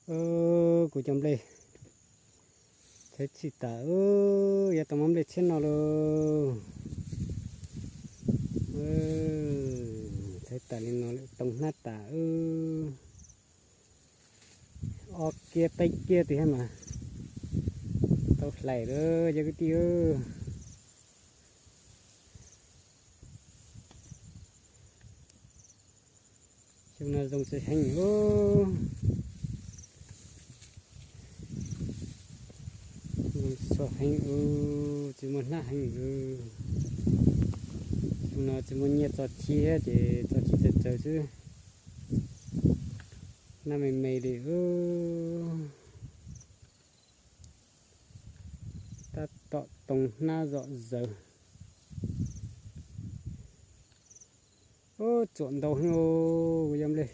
Kuv cov nplej txhawv txhij tas, yuav tau muab nplej tshiab no lauj. Txhawv tas li no lawm, too hnab tas. Ob kiab peb kiab twg thiab mas tau hlais lawm cov kwv tij. Xyoo no zoo xov heev, zoo xov heev, tsis muaj hnab heev. Xyoo no tsis muaj nyiaj txo chib ces txo chib txawv txawv xwb, hnab me me li. Tab tom too hnab zom zaws. Txuam ntau heev, kuv cov nplej